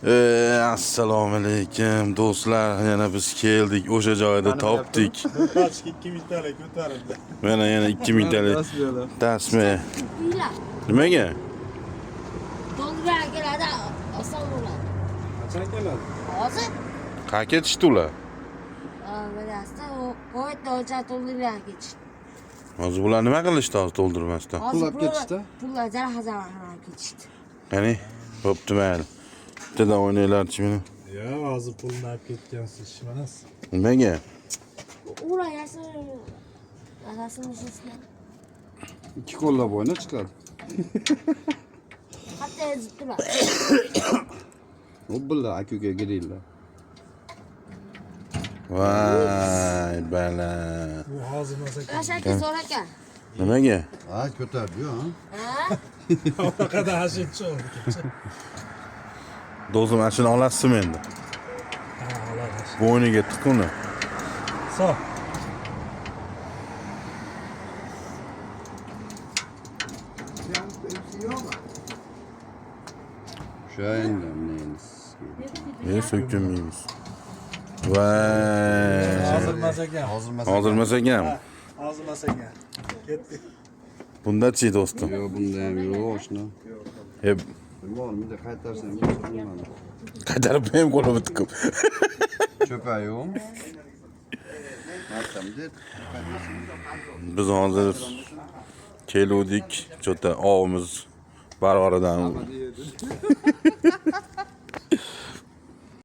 Assalomu alaykum do'stlar, yana biz keldik, o'sha joyda topdik. Pachka 2000 talik ko'tarildi. Mana yana 2000 talik tasma. Uylar. Nimaga? To'ldirgan keladi, oson bo'ladi. Qachon keladi? Hozir Qayerga ketishdi ular? bilasizda, qo'yda o'cha to'ldirgan ketishdi. Hozir bular nima qilishdi hozir to'ldirmasdan? Hozir Pul olib ketishdi? Pullar jarha jarha ketishdi. Qani, bo'pti mayli. Bittadan o'ynaylarchi meni. Yo'q, hozir pulni olib ketgansiz, emas. Nimaga? Ular yasir rasm uzisizlar. Ikki qo'llab o'yna chiqadi. Hatto ezib turadi. Obilla aka uka giringlar. Voy bala. Bu hozir emas ekan. Yosh aka zo'r ekan. Nimaga? Ha, ko'tardi-yu, ha. Ha? Unaqada hashinchi oldi kecha. Do'stim, mana shuni olasizmi endi? Ha, oladi. Bo'yniga tiq uni. So. O'sha endi mana endi. So'kinmaymiz. Voy. Hozir emas ekan. Hozir emas. Hozir emas ekan. Hozir emas ekan. Ketdik. Bundachi do'stim? Yo'q, bunda ham yo'q, oshna. E, Bilmadim, qaytarsam bilmadim. qaytarib ham qo'limni tiqib. Cho'pa yo'qmi? Martam deb. Biz hozir keluvdik, cho'ta ovimiz baroridan.